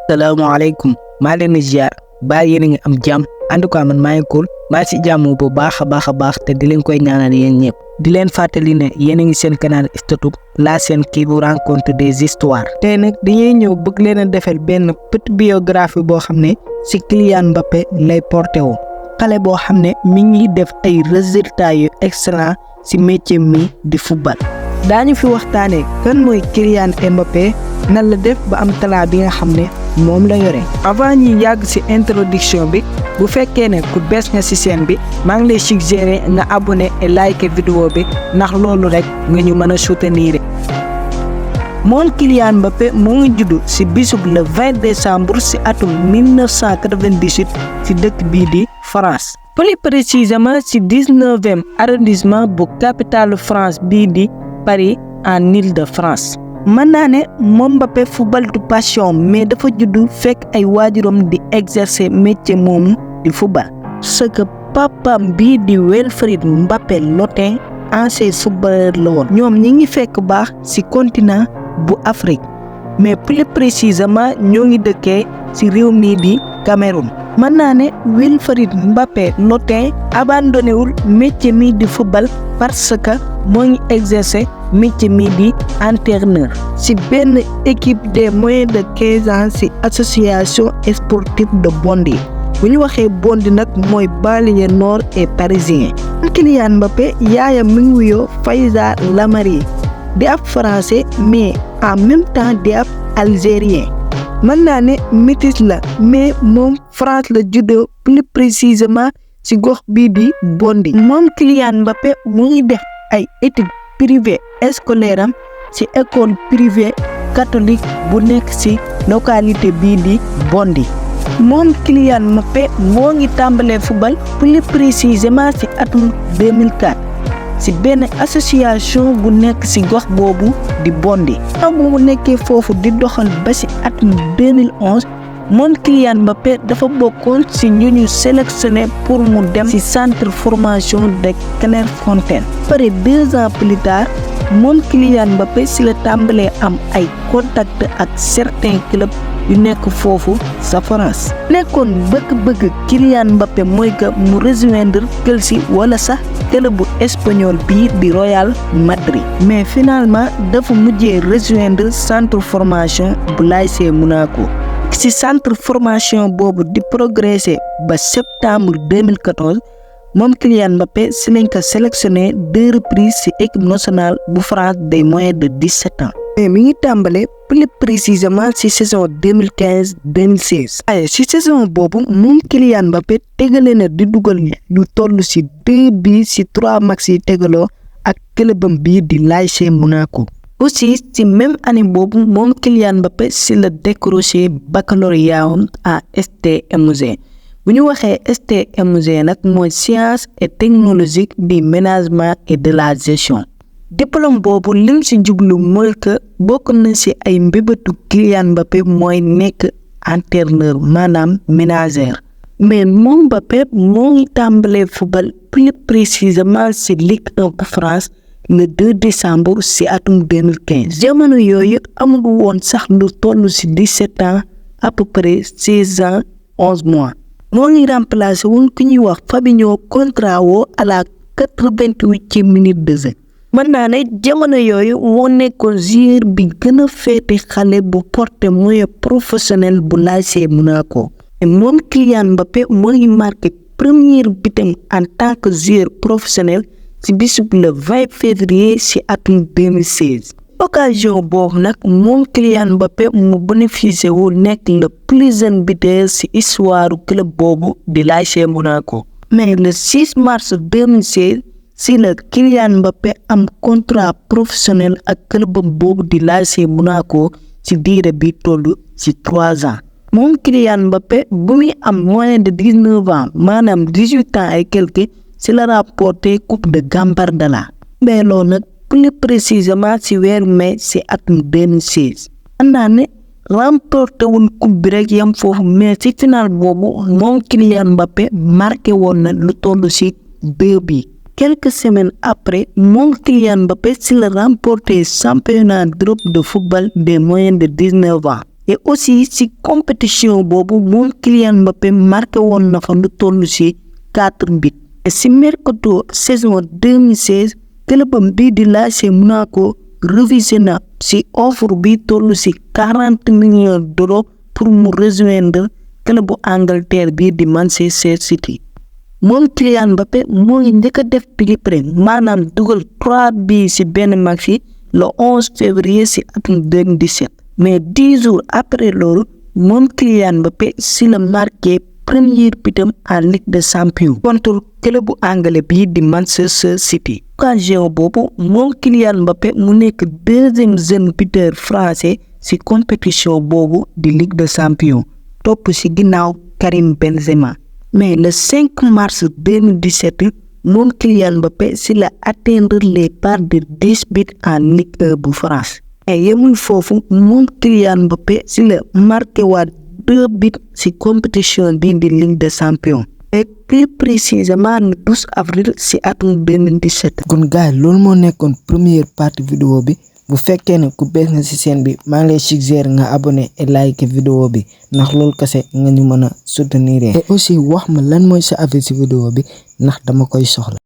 salaamaaleykum maa leen di ziar baa yéen a ngi am jàmm en tout cas man maa ngi cool maa si jàmm bu baax a baax te di leen koy ñaanal yéen ñëpp di leen fàttali ne yéen a ngi seen canal Statoub la chaîne qui vous raconte des histoires tey nag dañuy ñëw bëgg leen a defal benn petite biographie boo xam ne si Kylian Mbappé lay porté wu xale boo xam ne mi ngi def ay résultats yu excellent si métier mi di football daañu fi waxtaanee kan mooy Kylian Mbappé nan la def ba am talent bi nga xam ne moom la yore. avant ñi yàgg ci introduction bi bu fekkee ne ku bees nga ci chaîne bi maa ngi lay suggérer nga abonné et liker vidéo bi ndax loolu rek nga ñu mën a soutenir. moom Kylian Mbappé moo ngi juddu ci bisub le 20 décembre ci atum 1998 ci dëkk bii di France. plus précisément ci 19e arrondissement bu capitale France bii di Paris en Île-de-France. mën naa ne moom Mbappé football du passion mais dafa juddu fekk ay waajuram di exercer métier moomu di football. ce que papam bii di Wilfried Mbappé Lottin ancien footballeur la woon. ñoom ñi ngi fekk baax ci continent bu Afrique mais plus précisément ñoo ngi dëkkee ci réew mii di Cameroun. mën naa ne Wilfried Mbappé Lottin abandonné wul métier mii di football parce que moo ngi exercer métier mi di entraîneur ci benn équipe des moins de 15 ans ci association sportive de Bondy. bu ñu waxee Bondy nag mooy banlieue nord et parisien. Kylian Mbappé yaayam mi ngi wuyoo Fayza Lamari di ab français mais en même temps di ab algérien. mën naa ne métis la mais moom France la juddoo plus précisément ci gox bii di Bondy. moom Kylian Mbappé mu ngi def ay études privées scolaires am ci école privée catholique bu nekk ci localité bii di Bondy. moom Kylian Mbappé moo ngi tàmbalee football plus précisément ci atum 2004 ci benn association bu nekk ci gox boobu di Bondy. bu mu nekkee foofu di doxal ba ci atum 2011 moom Kylian Mbappé dafa bokkoon ci ñu sélectionné pour mu dem ci centre formation de Clairefontaine. après 2 ans plus tard moom Kylian Mbappé ci la tàmbalee am ay contact ak certains clubs yu nekk foofu sa France. nekkoon bëgg-bëgg Kylian Mbappé mooy que mu rejoindre Chelsea wala sax club bu espagnol bii di Real Madrid. mais finalement dafa mujjee rejoindre centre formation bu l'AS Monaco. ci centre formation boobu di progresser ba septembre 2014 moom Kylian Mbappé ci lañ ko sélectionné 2 reprises ci équipe nationale bu France des moins de 17 ans. mais mi ngi tàmbale plus précisément ci saison 2015-2016. waaye ci saison boobu moom Kylian Mbappé tegale na di dugal lu toll ci 2 buts ci 3 matchs yi tegaloo ak clubam bii di l'AS Monaco. aussi ci même année boobu moom Kylian Mbappé ci la décroché baccalauréat à STMG. bu ñu waxee STMG nag mooy sciences et technologies du management et de la gestion. diplôme boobu lim ci jublu mooy que bokk na ci ay mbébétu Kylian Mbappé mooy nekk entraîneur maanaam manager. mais moom Mbappé moo ngi tàmbalee football plus précisément ci Ligue 1 bu France le 2 décembre ci atum 2015. jamono yooyu amul woon sax lu toll ci 17 ans à peu près 16 ans 11 mois. moo ngi remplacé woon ku ñuy wax Fabinho Contrao à la 88e minute de jeu. mën naa ne jamono yooyu moo nekkoon joueur bi gën a féete xale bu porté moyen professionnel bu l'AS Monaco. moom Kylian Mbappé moo ngi marqué premier bitam en tant que joueur professionnel ci bisub le 20 février ci atum 2016. occasion boobu nag moom Kylian Mbappé mu bénéficié wu nekk le plus jeune buteur ci histoire club boobu di l'AS Monaco. mais le 6 mars 2016 ci la Kylian Mbappé am contrat professionnel ak clubam boobu di l'AS Monaco ci diire bi toll ci 3 ans. moom Kylian Mbappé bu muy am moins de 19 ans maanaam 18 ans et quelques ci la remporté coupe de Gambardella. mais loolu nag plus précisément ci weeru mai ci atum 2016. mën naa ne remporté wul coupe bi rek yam foofu mais ci final boobu moom Kylian Mbappé marqué woon na lu toll ci 2 buts. quelques semaines après moom Kylian Mbappé ci la remporté championnat d'Europe de football des moins de 19 ans. et aussi ci compétition boobu moom Kylian Mbappé marqué woon na fa lu toll ci 4 buts. Et ci mercato saison 2016 clubam bii di l'AS Monaco révisé na ci offre bi toll ci 40 millions d'euros pour mu rejoindre club bu Angleterre bii di Manchester City. moom Kylian Mbappé moo ngi njëkk a def triplé maanaam dugal 3 buts ci benn match le 11 février ci atum 2017 mais 10 jours après loolu moom Kylian Mbappé ci la marqué premier butam en Ligue des Champions contre club bu anglais bii di Manchester City. occasion boobu moom Kylian Mbappé mu nekk deuxième jeune buteur français ci compétition boobu di Ligue des Champions topp ci ginnaaw Karim Benzema. mais le 5 mars 2017 moom Kylian Mbappé ci la atteindre les barres de 10 buts en Ligue 1 bu France. et yemul foofu moom Kylian Mbappé ci la marqué waat 2 buts ci compétition bi di Ligue des Champions. et plus précisément le 12 avril ci atum 2017. kon gars yi loolu moo nekkoon première partie vidéo bi bu fekkee ne ku bees na ci chaîne bi maa ngi lay suggérer nga abonné et like vidéo bi ndax loolu kese nga ñu mën a soutenir. et aussi wax ma lan mooy sa avis ci vidéo bi ndax dama koy soxla.